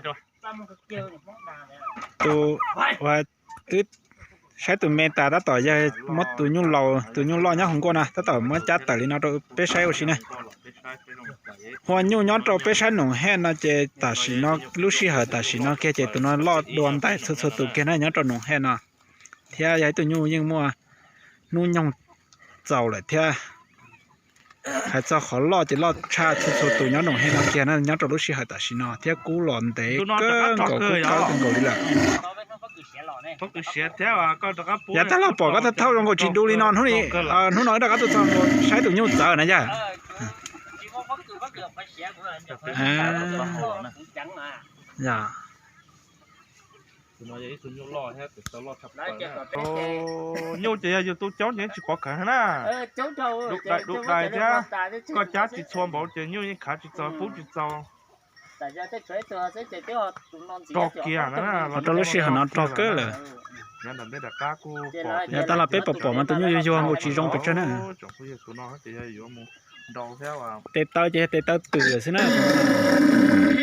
Tus, twb saib tus me tas tab tom yog muab tus nyuj laus, tus nyuj loj nyob hauv nkuaj no tab tom muab cab tawm li no rau peb saib ua si na. Hua nyuj nyob rau peb sab Noom Hej no ces tam sim no lub sij hawm tam sim no kiag ces tus no loj dua ntais txhua txhua tus kiag na nyob rau Noom Hej no. Thiab yog ib tug nyuj yeej muaj hnub nyoog txaus lawm thiab. Hais txog qhov loj ces loj tshaj txhua txhua tus nyob Noom Hej no kiag na nyob rau lub sij hawm tam sim no thiab kub los ntev kawg nkaus, kub kawg kawg nkaus li lawm. Yav tag los pom koj thauj thauj zoo nkaus tsis du li no, hnub no wb rov qab tuaj txog saib tus nyuj txawv na yog. Nyuj ces yog yus tu coob ces tsis pov khawv na. Dub dais thiab, koj cab tsis txhua npaum ces nyuj yeej khav tsis txaus, pub tsis txaus. Rog kiag na, rau lub sij hawm no rog kawg lawm. Yav tag los peb pom pom mas tus nyuj yuag yuag nkaus tsis zoo pes tsawg na. Tes taw ces yog tes taw twm xwb na,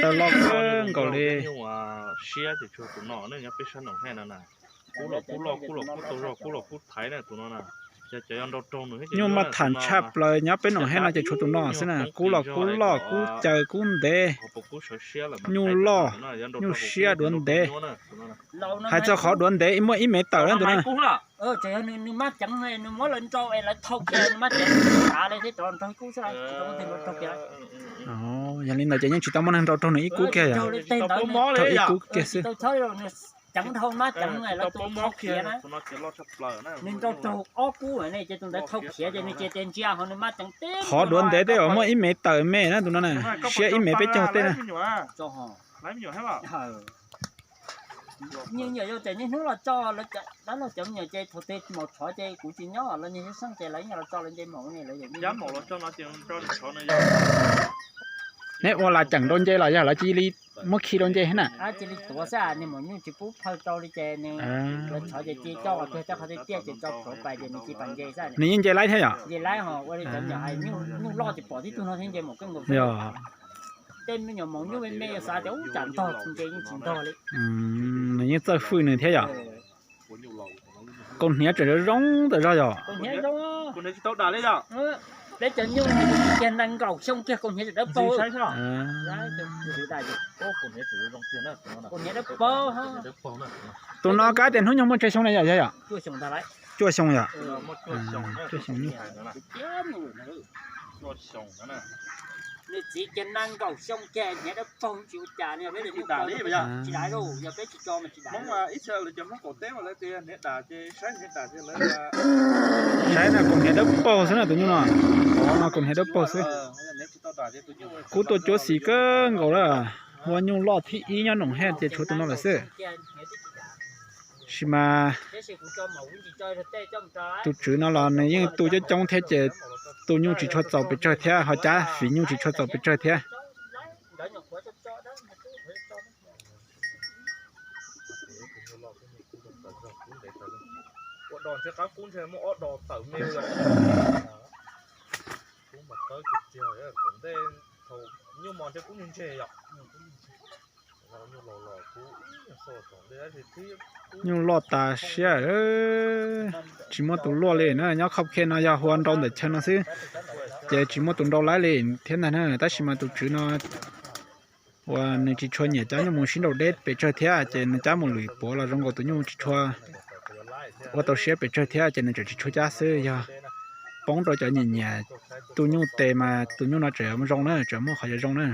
taw loj kawg nkaus li. Siab ces tsuas tus no nyob peb sab Noom Hej no na. Kub los kub loj, kub los kub tau zog, kub los kub thaiv na tus no na. Nyuj mas tham tshaj plaws nyob peb Noom Hej no ces tshuav tus no xwb na, kub los kub loj, kub caws, kub ntev, nyuj loj, nyuj siab duav ntev. Hais txog qhov duav ntev muaj ib mev tawm na tus no. Yog li ntawd ces yeej tsis tau muaj neeg nrau raug nws ib kub kiag yom, raug ib kub kiag xwb. Qhov duav ntev tej uas muaj ib mev tawm me na tus no na, siab ib mev peb caug tej na. Neb ua las ceem rau nce los yog lawv cia li muab khi rau nce thiab na? Nws yeej nce laib thiab yom? Yog. Nws yeej txawj fwj nws thiab yom? Kaus hniav tseem zoo zoo ntawm zog yom? Tus no kab tias hnub nyoog muaj tsawg xyoo na yom, yog yom? Cuaj xyoo yom? Cuaj xyoo. Saib na, kaus hniav dawb paug xwb na tus nyuj no. Ov no kaus hniav dawb paug xwb. Kub tuaj cuab xis kawg nkaus lawm. Hua nyuj loj thib ib nyob Noom Hej ces tshuav tus no lawm xwb. Tab sis mas tus tswv no los nws yeej tu coob coob thiab ces tu nyuj tsis tshua txaus pes tsawg thiab, ho cab fiv nyuj tsis tshua txaus pes tsawg thiab. Nyuj loj tas siab, tsis muaj tus luaj li na, nyob khauj khej no yog hua nrau ntawm chaw no xwb, ces tsis muaj tus nrau laib li thiab ntag na. Tab sis mas tus tswv no uas nws tsis tshua nyiam cab nyuj mus sib nraus deb pes tsawg thiab, ces nws cab mus lwm puav los zoo nkaus tus nyuj tsis tshua ua tau siab pes tsawg thiab, ces nws tseem tsis tshua cab xwb. Yog poob rau cov nyiam nyiam tu nyuj tes mas tus nyuj no tseem zoo na, tseem muaj qhov yuav zoo na.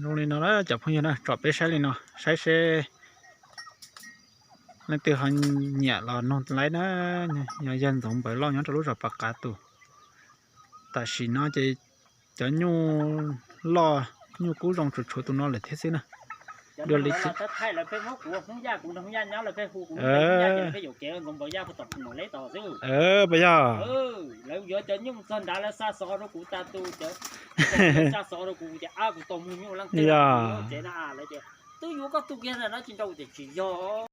Zoo li no na cov phooj ywg na, tsom peb saib li no, saib seb leej twg ho nyiam los nug laib na. Yog yawg Ntxoov Npawg Lauj nyob rau lub zos Pas Qav tus. Tam sim no ces cov nyuj loj, nyuj kub zoo tsuas tshuav tus no lawm thiab xwb na. Dua li thaij lawv pheej muab kuv Hmoob Yaj, kuv nrog Hmoob Yaj nyob lawv pheej hu kuv, Hmoob Yaj ces lawv pheej yuam kev Ntxoov Npaum Yaj puag tom Phu Num Leb tod xwb. Puas yog? Lawv yuav cov nyuj txog nrad lawv xa xov rau kuv tas tu, cov xa xov rau kuv tias ab kuv tau muag nyuj leej twg tsev na, lawv tias twb yuav koj tu kiag ntawm no tsis nrau, kuv tias tsis yog.